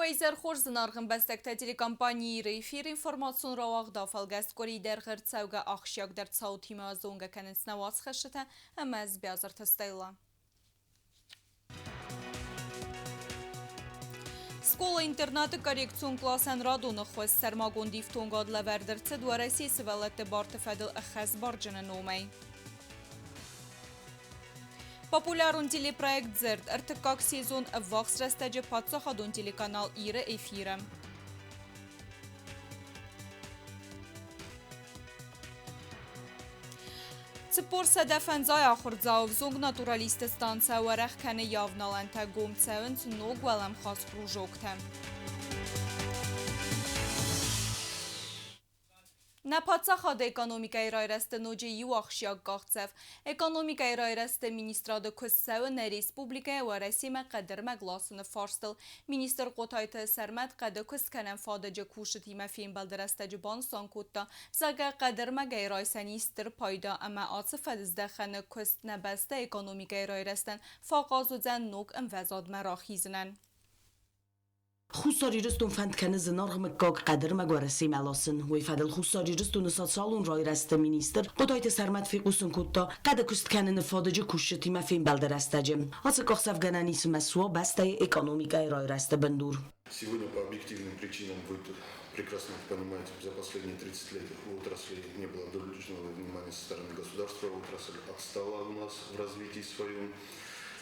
Уӕ изӕр хорз, зынаргъ ӕмбӕстӕгтӕ, телекомпани Иры эфиры информацион рауагъд афӕлгӕст къуыри дӕргъы ӕрцӕугӕ ахсджиагдӕр цаутимӕ зонгӕ кӕнынц нӕ уацхӕссджытӕ ӕмӕ Биазырты Стелла. Скъола-интернаты коррекцион къласӕн радон ӕххуыс сӕрмагонд ифтонгад лӕвӕрд ӕрцыд Уӕрӕсейы сывӕллӕтты барты фӕдыл ӕххӕстбарджыны номӕй. Популярон телепроект «Дзырд» ӕртыккаг сезон ӕввахс рӕстӕджы паддзахадон телеканал Иры эфиры. 450 ахуырдзау ӕвзонг натуралистты станцӕ уӕрӕх кӕны йӕ авналӕнтӕ, гом цӕуынц ног уӕлӕмхас кружоктӕ. Нӕ паддзахады экономикӕйы райрӕзты ноджы иу ахсджиаг къахдзӕф. Экономикӕйы райрӕзты министрады куыст цӕуы нӕ республикӕйӕ Уӕрӕсемӕ хъӕдырмӕг ласыны фарстыл. Министр Хъотайты Сӕрмӕт хъӕды куыст кӕнӕн фадыджы кусджытимӕ фембӕлды рӕстӕджы банысан кодта, зӕгъгӕ, хъӕдырмӕгӕй райсӕн ис стыр пайда ӕмӕ ацы фӕдыздӕхӕны куыст нӕ бӕстӕйы экономикӕйы райрӕзтӕн фӕахъаз уыдзӕн ног ӕмвӕзадмӕ рахизынӕн. Хуссар Ирыстон фӕнд кӕны зынаргъ мыггаг хъӕдырмӕг Уӕрӕсемӕ ласын. Уый фӕдыл Хуссар Ирыстоны социалон райрӕзты министр Хъотайты Сӕрмӕт фехъусын кодта, хъӕды куыст кӕныны фадыджы кусджытимӕ фембӕлды рӕстӕджы. Ацы къахдзӕфгӕнӕн исынмӕ суа бӕстӕйы экономикӕйы райрӕзты бындур. Сегодня по объективным причинам, вы прекрасно понимаете, за последние 30 лет в отрасли не было должного внимания со стороны государства, отрасль отстала у нас в развитии своем.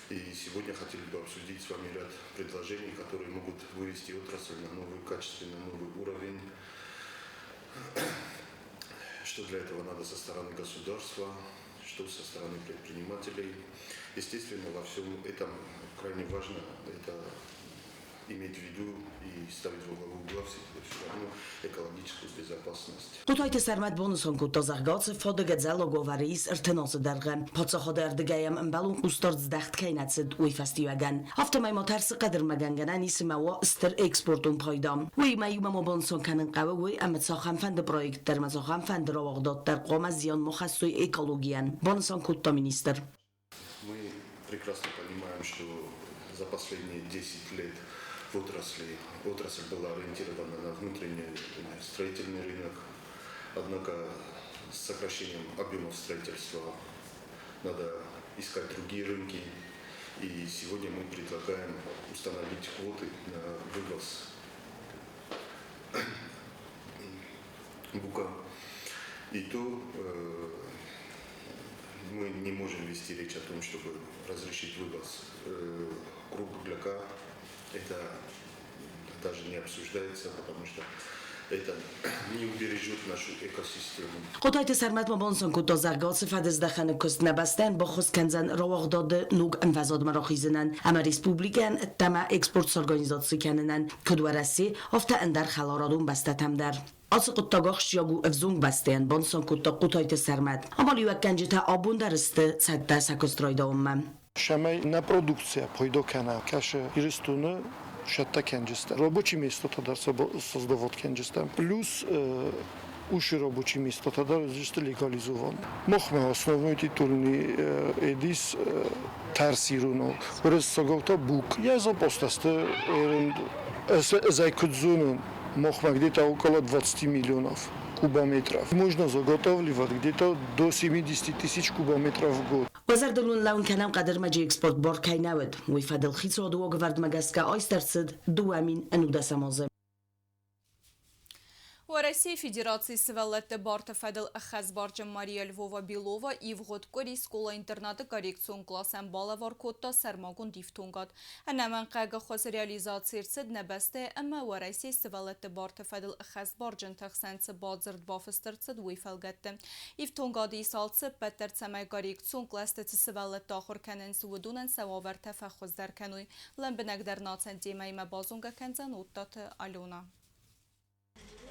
И сегодня хотели бы обсудить с вами ряд предложений, которые могут вывести отрасль на новый качественный новый уровень. Что для этого надо со стороны государства, что со стороны предпринимателей. Естественно, во всем этом крайне важно это иметь в виду и ставить во главу угла все равно экологическую безопасность. Хъотайты Сӕрмӕт банысан кодта, зӕгъгӕ, ацы фадыг ӕдзӕллаг уавӕры ис 30 азы дӕргъы. Паддзахады ӕрдыгӕй ӕм ӕмбӕлон хъусдард здӕхт кӕй нӕ цыд, уый фӕстиуӕгӕн. Афтӕмӕй ма тӕрсы хъӕдырмӕгӕн гӕнӕн ис ӕмӕ уа стыр экспортон пайда. Уыимӕ иумӕ ма банысан кӕнын хъӕуы уый, ӕмӕ цахӕмфӕнды проект дӕр ӕмӕ цахӕмфӕнды рауагъдад дӕр хъуамӕ зиан ма хӕссой экологийӕн, банысан кодта министр. Мы прекрасно понимаем, что за последние 10 лет в отрасли, отрасль была ориентирована на внутренний строительный рынок. Однако с сокращением объемов строительства надо искать другие рынки. И сегодня мы предлагаем установить квоты на вывоз бука. И то мы не можем вести речь о том, чтобы разрешить вывоз кругляка. Это даже не обсуждается, потому что это не убережет нашу экосистему. Хъотайты Сӕрмӕт ма банысан кодта, зӕгъгӕ, ацы фӕдыздӕхӕны куыст нӕ бӕстӕйӕн баххуыс кӕндзӕн рауагъдады ног ӕмвӕзадмӕ рахизынӕн ӕмӕ республикӕйӕн ӕддӕмӕ экспорт сорганизаци кӕнынӕн, куыд Уӕрӕсе, афтӕ ӕндӕр хӕларадон бӕстӕтӕм дӕр. Ацы хъуыддаг ахсджиаг у ӕвзонг бӕстӕйӕн, банысан кодта Хъотайты Сӕрмӕт. Амалиуӕггӕнджытӕ абон дӕр сты цӕттӕ сӕ куыст райдайынмӕ. Цӕмӕй нӕ продукцийӕ пайда кӕна, кӕсы Ирыстоны цӕттӕ кӕнджытӕ. Рабочий место-тӕ дӕр создавать кӕнджытӕ. Плюс уши рабочий место-тӕ дӕр уыдзысты легализован. Махмӕ основной титульный эдис тӕрсируно. Уырыссагау та бук. Я запаста сты ӕз куыд зонын, махмӕ где-то около 20 миллионов кубометров. Можно заготавливать где-то до 70 тысяч кубометров в год. Уӕ зӕрдыл уын лӕууын кӕнӕм хъӕдырмӕджы экспорт бор кӕй нӕ уыд, уый фӕдыл хицауады уагӕвӕрдмӕ гӕсгӕ айст ӕрцыд 2019 азы. Уӕрӕсейы Федерацийы сывӕллӕтты барты фӕдыл ӕххӕстбарджын Мария Львова-Белова ивгъуыд къуыри скъола-интернаты коррекцион къласӕн балӕвар кодта сӕрмагонд ифтонгад. Ӕнӕмӕнгхъӕугӕ хуыз реализаци ӕрцыд нӕ бӕстӕйы ӕмӕ Уӕрӕсейы сывӕллӕтты барты фӕдыл ӕххӕстбарджынты хсӕн цы бадзырд бафыст ӕрцыд, уый фӕлгӕтты. Ифтонгады ис алцыппӕт дӕр, цӕмӕй коррекцион кълӕсты цы сывӕллӕттӕ ахуыр кӕнынц, уыдонӕн сӕ уавӕртӕ фӕхуыздӕр кӕной. Лӕмбынӕгдӕр нацӕн темӕимӕ базонгӕ кӕндзӕн Оттаты Алена.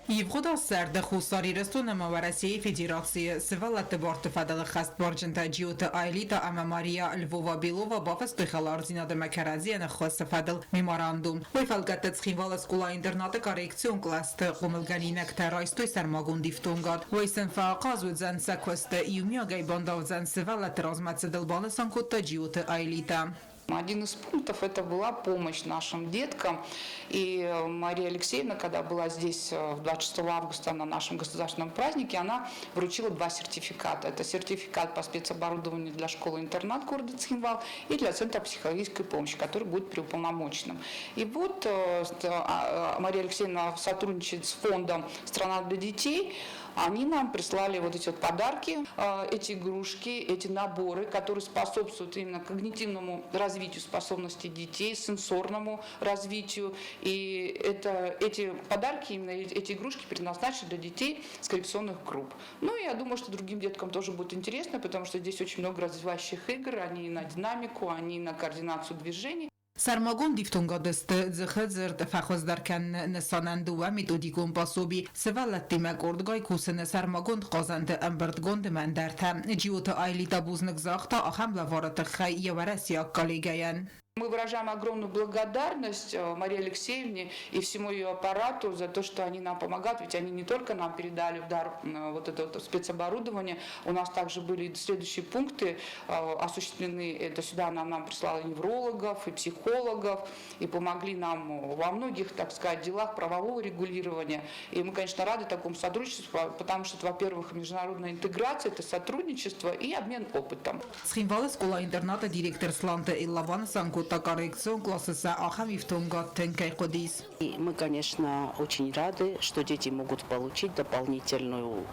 Ивгъуыд аз сӕрды Хуссар Ирыстон ӕмӕ Уӕрӕсейы Федерацийы сывӕллӕтты барты фӕдыл ӕххӕстбарджынтӕ Джиоты Айлита ӕмӕ Мария Львова-Белова бафыстой хӕлардзинад ӕмӕ кӕрӕдзийӕн ӕххуысы фӕдыл меморандум. Уый фӕлгӕтты Цхинвалы скъола-интернаты коррекцион кълӕсты хъомылгӕнинӕгтӕ райстой сӕрмагонд ифтонгад. Уый сын фӕахъаз уыдзӕн сӕ куысты, иумиагӕй бандавдзӕн сывӕллӕтты размӕцыдыл, банысан кодта Джиоты Айлита. Один из пунктов это была помощь нашим деткам. И Мария Алексеевна, когда была здесь 26 августа на нашем государственном празднике, она вручила два сертификата. Это сертификат по спецоборудованию для школы-интернат города Цхинвал и для Центра психологической помощи, который будет при уполномоченном. И вот Мария Алексеевна сотрудничает с фондом «Страна для детей». Они нам прислали вот эти вот подарки, эти игрушки, эти наборы, которые способствуют именно когнитивному развитию способностей детей, сенсорному развитию. И эти подарки, именно эти игрушки предназначены для детей с коррекционных групп. Ну, я думаю, что другим деткам тоже будет интересно, потому что здесь очень много развивающих игр, они на динамику, они на координацию движений. Сӕрмагонд ифтонгады сты дзыхы дзырд фӕхуыздӕр кӕныны нысанӕн дыууӕ методикон пособи, сывӕллӕттимӕ къордгай кусыны сӕрмагонд хъазӕнты ӕмбырдгонд ӕмӕ ӕндӕртӕ. Джиоты Айлита бузныг загъта ахӕм лӕвары тыххӕй йӕ уӕрӕсейаг коллегӕйӕн. Мы выражаем огромную благодарность Марии Алексеевне и всему ее аппарату за то, что они нам помогают. Ведь они не только нам передали в дар вот это вот спецоборудование, у нас также были следующие пункты осуществлены. Это сюда она нам прислала неврологов и психологов, и помогли нам во многих, так сказать, делах правового регулирования. И мы, конечно, рады такому сотрудничеству, потому что, во-первых, международная интеграция, это сотрудничество и обмен опытом. Цхинвалы скъола-интернаты директор Сланты Элла банысан кодта, коррекцион къласы сӕ ахӕм ифтонгад тынг кӕй хъуыдис. И мы, конечно, очень рады, что дети могут получить дополнительную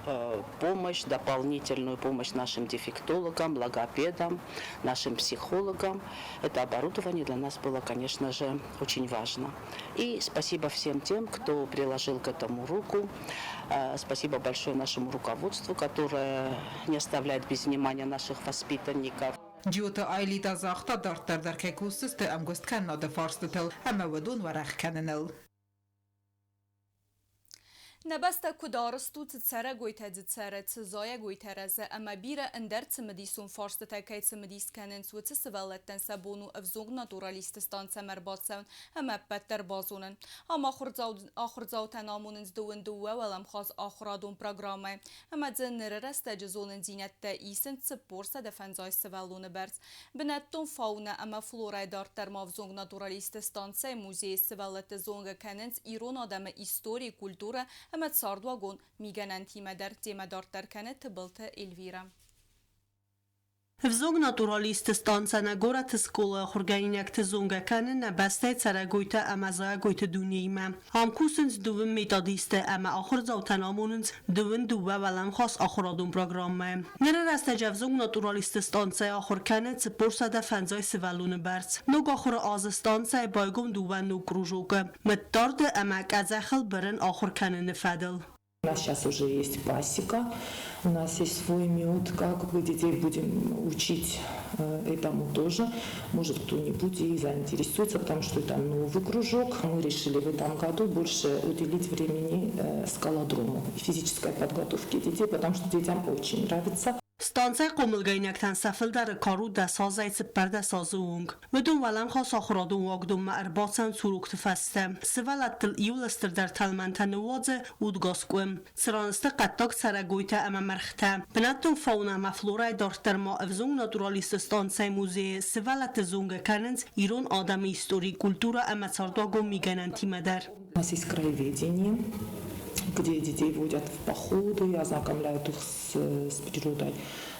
помощь, дополнительную помощь нашим дефектологам, логопедам, нашим психологам. Это оборудование для нас было, конечно же, очень важно. И спасибо всем тем, кто приложил к этому руку. Спасибо большое нашему руководству, которое не оставляет без внимания наших воспитанников. Джиоты Айлита загъта, дарддӕр дӕр кӕй кусдзысты ӕмгуысткӕнынады фарстытыл ӕмӕ уыдон уӕрӕх кӕныныл. Нӕ бӕстӕ куыд арызт у, цы цӕрӕгойтӕ дзы цӕры, цы зайӕгойтӕ рӕзы ӕмӕ бирӕ ӕндӕр цымыдисон фарстытӕ кӕй цымыдис кӕнынц, уыцы сывӕллӕттӕн сӕ бон у ӕвзонг натуралистты станцӕмӕ ӕрбацӕуын ӕмӕ ӕппӕт дӕр базонын. Ам ахуырдзаутӕн амонынц дыууын дыууӕ уӕлӕмхас ахуырадон программӕйы ӕмӕ дзы ныры рӕстӕджы зонындзинӕдтӕ исынц 450 сывӕллоны бӕрц. Бынӕттон фаунӕ ӕмӕ флорӕйы дарддӕр ма ӕвзонг натуралистты станцӕйы музейы сывӕллӕтты зонгӕ кӕнынц ирон адӕмы истори, культурӕ ӕмӕ цардуагон мигӕнӕнтимӕ дӕр. Темӕ дарддӕр кӕны Тыбылты Эльвирӕ. Ӕвзонг натуралистты станцӕ нӕ горӕты скъолайы ахуыргӕнинӕгты зонгӕ кӕны нӕ бӕстӕйы цӕрӕгойтӕ ӕмӕ зайӕгойты дунеимӕ. Ам кусынц дыууын методисты ӕмӕ ахуырдзаутӕн амонынц дыууын дыууӕ уӕлӕмхас ахуырадон программӕйы. Ныры рӕстӕджы ӕвзонг натуралистты станцӕйы ахуыр кӕны 450 сывӕллоны бӕрц. Ног ахуыры азы станцӕйы байгом дыууӕ ног кружокы мыддарды ӕмӕ къӕдзӕхыл бырын ахуыр кӕныны фӕдыл. У нас сейчас уже есть пасека, у нас есть свой мед, как бы детей будем учить этому тоже. Может, кто-нибудь и заинтересуется, потому что это новый кружок. Мы решили в этом году больше уделить времени скалодрому и физической подготовке детей, потому что детям очень нравится. Станцӕйы хъомылгӕнинӕгтӕн сӕ фылдӕры кар у дӕс азӕй 14 азы онг. Уыдон уӕлӕмхас ахуырадон уагдонмӕ ӕрбацӕуынц урокты фӕстӕ. Сывӕллӕттыл иууыл стырдӕр тӕлмӕнтӕ ныууадзы удгас къуым, цыран сты хъӕддаг цӕрӕгойтӕ ӕмӕ мӕргътӕ. Бынӕттон фаунӕ ӕмӕ флорӕйы дарддӕр ма ӕвзонг натуралистты станцӕйы музейы сывӕллӕтты зонгӕ кӕнынц ирон адӕмы истори, культурӕ ӕмӕ цардуагон мигӕнӕнтимӕ дӕр. У нас есть краеведение, где детей водят в походы, ознакомляют их с природой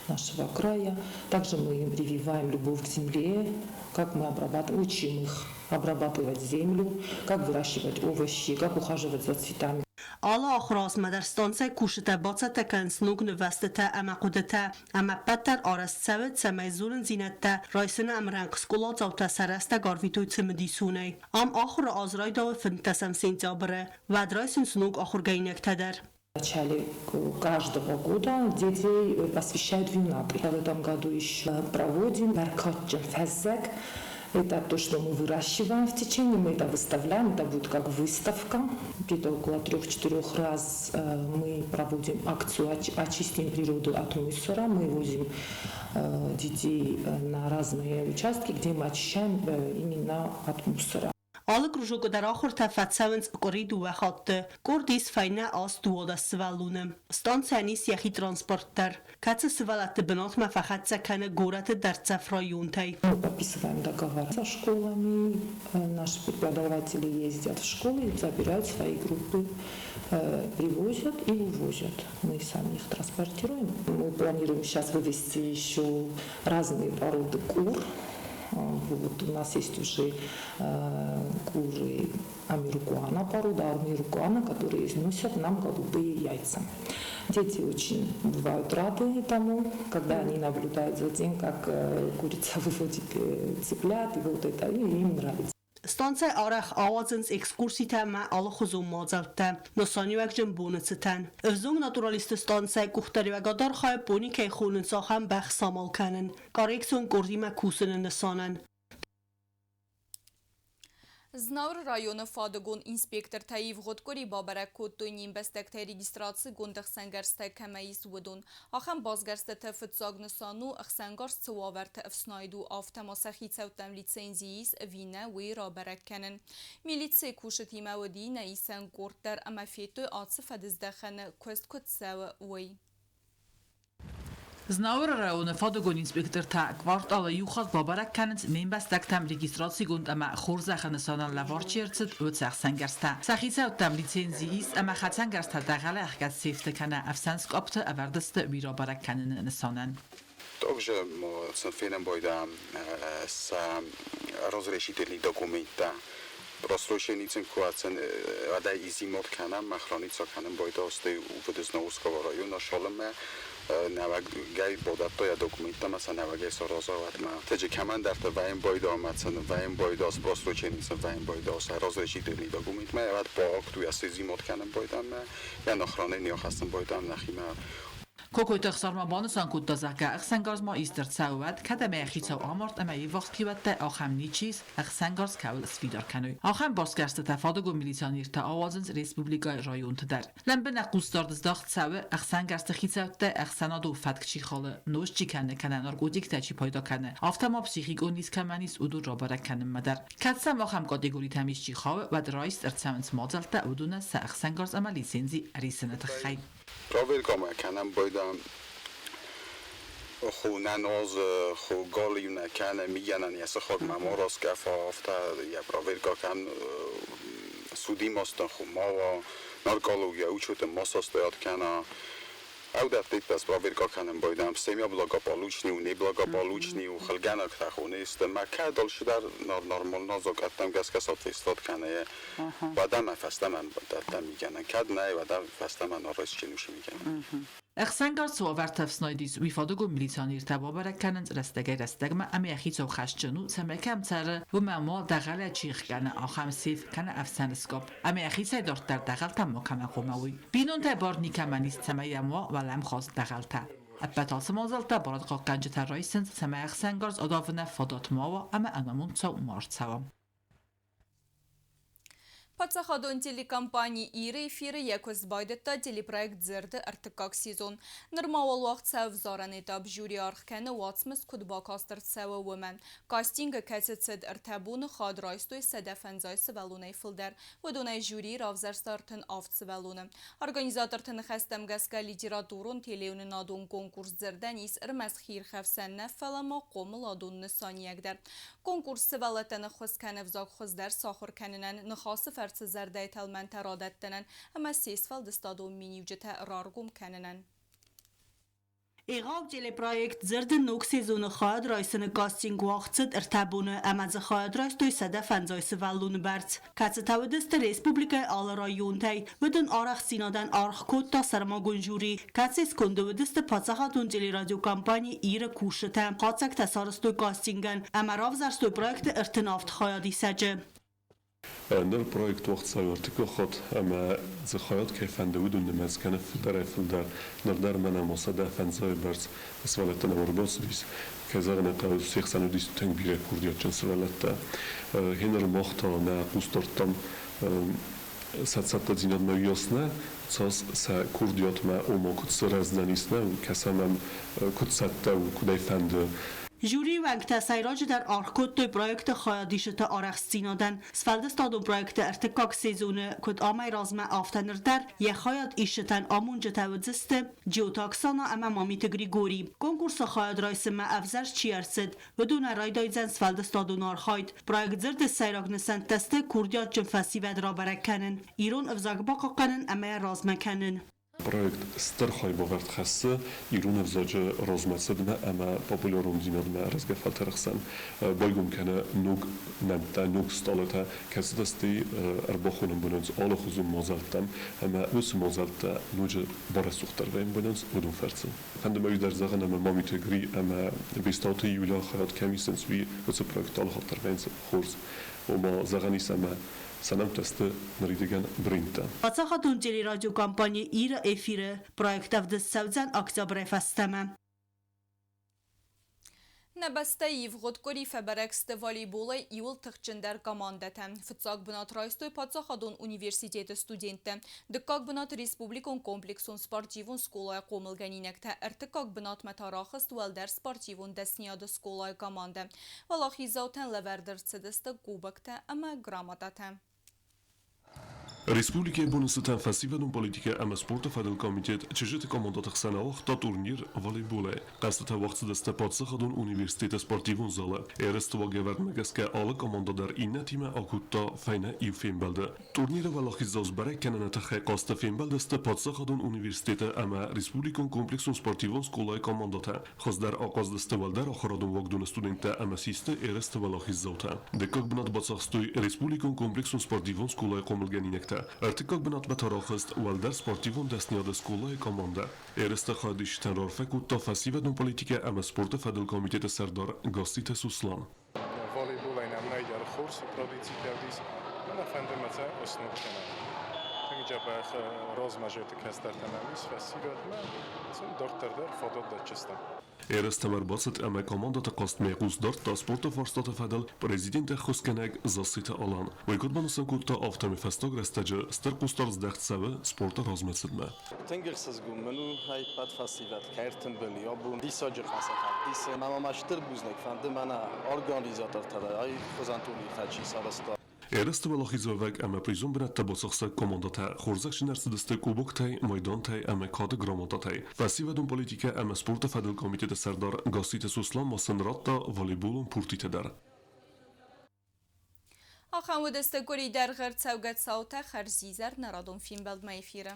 нашего края. Также мы им прививаем любовь к земле, как мы обрабатываем, учим их обрабатывать землю, как выращивать овощи, как ухаживать за цветами. Алы ахуыры азмӕ дӕр станцӕйы кусджытӕ бацӕттӕ кӕнынц ног нывӕзтытӕ ӕмӕ хъуыдытӕ, ӕмӕ ӕппӕт дӕр арӕзт цӕуы, цӕмӕй зонындзинӕдтӕ райсыны ӕмрӕнхъ скъоладзаутӕ сӕ рӕстӕг арвитой цымыдисонӕй. Ам ахуыры аз райдауы фынддӕсӕм сентябры, уӕд райсынц ног ахуыргӕнинӕгтӕ дӕр. В начале каждого года детей посвящают винаты. В этом году еще проводим Бӕркадджын фӕззӕг. Это то, что мы выращиваем в течение, мы это выставляем, это будет как выставка. Где-то около трех-четырех раз мы проводим акцию «Очистим природу от мусора». Мы возим детей на разные участки, где мы очищаем именно от мусора. Алы кружокы дӕр ахуыртӕ фӕцӕуынц къуыри дыууӕ хатты. Къорд ис фӕйнӕ 8-12 сывӕллоны. Станцӕйӕн ис йӕхи транспорт дӕр, кӕцы сывӕллӕтты бынатмӕ фӕхӕццӕ кӕны горӕты дӕрддзӕф районтӕй. Мы подписываем договор со школами. Наши преподаватели ездят в школы и забирают свои группы, привозят и увозят. Мы сами их транспортируем. Мы планируем сейчас вывести еще разные породы кур. Вот, у нас есть уже куры амирукуана, порода амирукуана, которые износят нам голубые яйца. Дети очень бывают рады тому, когда они наблюдают за тем, как курица выводит цыплят, и вот это, и им нравится. Станцӕйы арӕх ауадзынц экскурситӕ ӕмӕ алыхуызон мадзӕлттӕ, нысаниуӕгджын боны цытӕн. Ӕвзонг натуралистты станцӕйы къухдариуӕгад архайы пони кӕй хонынц, ахӕм бӕх самал кӕнын, коррекцион къордимӕ кусыны нысанӕн. Знауыры районы фадыгон инспектортӕ ивгъуыд къуыри бабӕрӕг кодтой не мбӕстӕгтӕй регистрацигонд ӕхсӕнгӕрзтӕ кӕмӕ ис, уыдон. Ахӕм басгӕрстыты фыццаг нысан у, ӕхсӕнгарз цы уавӕрты ӕфснайд у, афтӕ ма сӕ хицӕуттӕм лицензи ис ӕви нӕ, уый рабӕрӕг кӕнын. Милицийы кусджытимӕ уыди нӕ исӕн къорд дӕр ӕмӕ федтой ацы фӕдыздӕхӕны куыст куыд цӕуы, уый. Знауыры районы фадыгон инспектортӕ кварталы иу хатт бабӕрӕг кӕнынц не мбӕстӕгтӕм регистрацигонд ӕмӕ хорзӕхы нысанӕн лӕвар чи ӕрцыд, уыцы ӕхсӕнгӕрзтӕ. Сӕ хицӕуттӕм лицензи ис ӕмӕ хӕцӕнгӕрзтӕ дӕгъӕлы ӕхгӕд сейфты кӕнӕ ӕфсӕн скъапты ӕвӕрд сты уый рабӕрӕг кӕныны нысанӕн. Также фенӕн байда сӕ разрешительный документтӕ. Просроченный куацен адай изимот кӕнӕм, охраница кӕнӕм байда сты Увыд Знаурского района шалыме нӕуӕгӕй бадӕтта йӕ документтӕ ӕмӕ сӕ нӕуӕгӕй сараза, уӕдмӕ. Теджы кӕмӕндӕрты вӕййын байда ӕмӕ сын вӕййын байда просроченный сын вӕййын байда сӕ разрешительный документмӕ, уӕд по акту йӕ сызимот кӕнын байда ӕмӕ йӕ охранӕй не ахӕссын байда нӕхимӕ. Кокойты Ӕхсар ма банысан кодта, зӕгъгӕ, ӕхсӕнгарз ма ист ӕрцӕуы уӕд, кӕд ӕмӕ йӕ хицау амард ӕмӕ йе ввахс хиуӕттӕй ахӕм ничи ис, ӕхсӕнгарз кӕуыл сфидар кӕной. Ахӕм басгӕрстытӕ фадыгон милиционертӕ ауадзынц республикӕйы районты дӕр. Лӕмбынӕг хъусдард здӕхт цӕуы, ӕхсӕнгӕрзты хицӕуттӕ ӕхсӕнадон фӕтк чи халы, нозт чи кӕны кӕнӕ наркотиктӕ чи пайда кӕны, афтӕ ма психикон низ кӕмӕн ис, уыдон рабӕрӕг кӕнынмӕ дӕр. Кӕд сӕм ахӕм категоритӕм исчи хауы, уӕд райст ӕрцӕуынц мадзӕлттӕ уыдонӕн сӕ ӕхсӕнгарз ӕмӕ лицензи ӕрисыны тыххӕй. Проверка ма кӕнӕм байда ху нӕ нозы, ху галиу нӕ кӕны, мигӕнӕн йӕ сыхагмӕ ма раскъӕфа, афтӕ йӕ проверка кӕн судимостын ху ма уа, наркология учеты ма состоят кӕна. Ӕвдӕрттӕ проверка кӕнын байдам, семья благополучный у, неблагополучный у, хылгӕнӕгтӕ хонесты, мӕ кӕд алчидӕр нормально закъӕттӕм гӕсгӕ соответствовать кӕны, уӕдӕ мӕ фӕстӕмӕ дӕттӕм мигӕнӕн, кӕд нӕй, уӕдӕ фӕстӕмӕ нарайсджын усы мигӕнӕн. Ӕхсӕнгарз цы уавӕрты ӕфснайд ис, уый фадыгон милиционертӕ бабӕрӕг кӕнынц рӕстӕгӕй-рӕстӕгмӕ ӕмӕ йӕ хицау хӕсджын у, цӕмӕй кӕм цӕры, уымӕ ма дӕгъӕлӕй чи хгӕны, ахӕм сейф кӕнӕ ӕфсӕн скъапп ӕмӕ йӕхицӕй дарддӕр дӕгъӕлтӕ макӕмӕ хъуамӕ уой. Бинонтӕй бар никӕмӕн ис, цӕмӕй йӕм уа уӕлӕмхас дӕгъӕлтӕ. Ӕппӕт ацы мадзӕлттӕ барадхъахъхъӕнджытӕ райсынц, цӕмӕй ӕхсӕнгарз адавыны фадат ма уа ӕмӕ ӕнамонд цау ма ӕрцӕуа. Паддзахадон телекомпани Ир-ы эфиры йӕ куыст байдыдта телепроект «Дзырд-ы» ӕртыккаг сезон. Нырма уал уагъд сӕвзарӕн этап жюри аргъ кӕны уацмыс куыд бакаст ӕрцӕуы, уымӕн. Кастингы, кӕцы цыд ӕртӕ боны, хатт райстой 150 сывӕллонӕй фылдӕр. Уыдонӕй жюри равзӕрста 37 сывӕллоны. Организаторты ныхӕстӕм гӕсгӕ литературон телеуынынадон конкурс «Дзырдӕн» ис ӕрмӕст хиирхӕфсӕн нӕ, фӕлӕ ма хъомыладон нысаниуӕг дӕр. Конкурс сывӕллӕттӕн ӕххуыс кӕны ӕвзаг хуыздӕр сахуыр кӕнынӕн, ныхасы фӕрцы зӕрдӕйы тӕлмӕнтӕ радӕттынӕн ӕмӕ се сфӕлдыстадон миниуджытӕ раргом кӕнынӕн. Егъау телепроект «Дзырд-ы» ног сезоны хайад райсыны кастинг уагъд цыд ӕртӕ боны ӕмӕ дзы хайад райстой 150 сывӕллоны бӕрц, кӕцытӕ уыдысты республикӕйы алы районтӕй. Уыдон арӕхстдзинадӕн аргъ кодта сӕрмагонд жюри, кӕцыйы сконды уыдысты паддзахадон телерадиокомпани «Ир-ы» кусджытӕ. Хатдзӕгтӕ сарӕзтой кастингӕн ӕмӕ равзӕрстой проекты 37 хайадисӕджы. Ныр проект уагъд цӕуы ӕртыккаг хатт ӕмӕ дзы хайад кӕй фӕнды, уыдон нымӕц кӕны фылдӕрӕй-фылдӕр. Ныр дӕр мӕнӕ ма 150 бӕрц сывӕллӕттӕ нӕм ӕрбацыдис. Кӕй зӕгъын ӕй хъӕуы, се хсӕн уыдис тынг бирӕ курдиатджын сывӕллӕттӕ. Гъеныр мах та нӕ хъус дардтам сӕ цӕттӕдзинадмӕ уыйас нӕ, цас сӕ курдиатмӕ, ома куыд сырӕздзӕнис нӕ, кӕсӕм ӕм, куыд цӕттӕ у, куыд ӕй фӕнды. Жюрийы уӕнгтӕ сӕйраджыдӕр аргъ кодтой проекты хайадисджыты арӕхстдзинадӕн. Сфӕлдыстадон проекты ӕртыккаг сезоны куыд амӕй размӕ, афтӕ ныр дӕр йӕ хайад исджытӕн амонджытӕ уыдзысты Джиоты Оксана ӕмӕ Мамиты Григорий. Конкурсы хайад райсынмӕ ӕвзӕрст чи ӕрцыд, уыдонӕн райдайдзӕн сфӕлдыстадон архайд. Проект дзырды сӕйраг нысӕнттӕ сты курдиатджын фӕсивӕд рабӕрӕг кӕнын, ирон ӕвзаг бахъахъхъӕнын ӕмӕ йӕ размӕ кӕнын. Проект стыр хайбавӕрд хӕссы ирон ӕвзаджы размӕцыдмӕ ӕмӕ популярондзинадмӕ рӕзгӕ фӕлтӕры хсӕн. Байгом кӕны ног нӕмттӕ, ног стъалытӕ, кӕцытӕ стӕй ӕрбахонӕн бынынц алыхуызон мадзӕлттӕм ӕмӕ уыцы мадзӕлттӕ ноджы барӕсугъддӕр вӕййынц уыдон фӕрцы. Фӕнды мӕ уый дӕр зӕгъын, ӕмӕ Мамиты Гри ӕмӕ Бестауты Юля хайад кӕм исынц, уый уыцы проект алыхатт дӕр вӕййынц хорз. Ома, зӕгъӕн ис, ӕмӕ сӕ нӕмттӕ сты ныридӕгӕн брендтӕ. Паддзахадон телерадиокомпани Ир-ы эфиры проект ӕвдыст цӕудзӕн октябрӕй фӕстӕмӕ. Нӕ бӕстӕйы ивгъуыд къуыри фӕбӕрӕг сты волейболӕй иуыл тыхджындӕр командӕтӕ. Фыццаг бынат райстой паддзахадон университеты студенттӕ, дыккаг бынат республикон комплексон спортивон скъолайы хъомылгӕнинӕгтӕ, ӕртыккаг бынатмӕ та рахызт уӕлдӕр спортивон дӕсныйады скъолайы командӕ. Уӕлахиздзаутӕн лӕвӕрд ӕрцыдысты кубоктӕ ӕмӕ грамотатӕ. Республикӕйы боны цытӕн фӕсивӕдон политикӕ ӕмӕ спорты фӕдыл комитет чызджыты командӕты хсӕн ауагъта турнир волейболӕй. Хъӕзтытӕ уагъд цыдысты паддзахадон университеты спортивон залы. Ерысты уагӕвӕрдмӕ гӕсгӕ алы командӕ дӕр иннӕтимӕ акодта фӕйнӕ иу фембӕлды. Турниры уӕлахиздзау сбӕрӕг кӕныны тыххӕй хъазты фембӕлдысты паддзахадон университеты ӕмӕ республикон комплексон спортивон скъолайы командӕтӕ. Хуыздӕр ахъаздысты уӕлдӕр ахуырадон уагдоны студенттӕ ӕмӕ систы ерысты уӕлахиздзаутӕ. Дыккаг бынат бацахстой республикон комплексон спортивон скъолайы хъомылгӕнинӕгтӕ. Ӕртыккаг бынатмӕ та рахызт уӕлдӕр спортивон дӕсныйады скъолайы командӕ. Ерысты хайадисджытӕн раарфӕ кодта фӕсивӕдон политикӕ ӕмӕ спорты фӕдыл комитеты сӕрдар Гасситы Суслан. Волейболӕй нӕм нӕйдӕр хорз традицитӕ уыдис, ӕмӕ фӕнды мӕ сӕ сног кӕнӕм. Тынг дзӕбӕх размӕзӕты кӕстӕртӕ нӕм ис фӕсивӕдмӕ, сын дарддӕр дӕр фадат дӕтдзыстӕм. Ерыстӕм ӕрбацыд ӕмӕ командӕты хъазтмӕ хъус дардта спорты фарстаты фӕдыл президент ӕххуысгӕнӕг Зассеты Алан. Уый куыд банысан кодта, афтӕмӕй фӕстаг рӕстӕджы стыр хъусдард здӕхт цӕуы спорты размӕцыдмӕ. Тынг ӕхсызгон мын у, ӕппӕт фӕсивӕд кӕй ӕртымбыл и абон. Диссаджы хъазахъхъаг дисы. Мӕ ма стыр бузныг фӕнды мӕнӕ организатортӕ дӕр, ай хуызӕн турниртӕ чи сарӕзта. Ерысты уӕлахизуӕвӕг ӕмӕ призон бынӕттӕ бацахсӕг командӕтӕ хорзӕхджын ӕрцыдысты кубоктӕй, майдантӕй ӕмӕ кады грамотатӕй. Фӕсивӕдон политикӕ ӕмӕ спорты фӕдыл комитеты сӕрдар Гасситы Сослан ма сын радта волейболон пуртитӕ дӕр. Ахӕм уыдысты къуыри дӕргъы ӕрцӕугӕ цаутӕ хӕрзизӕр народон фембӕлдмӕ эфиры.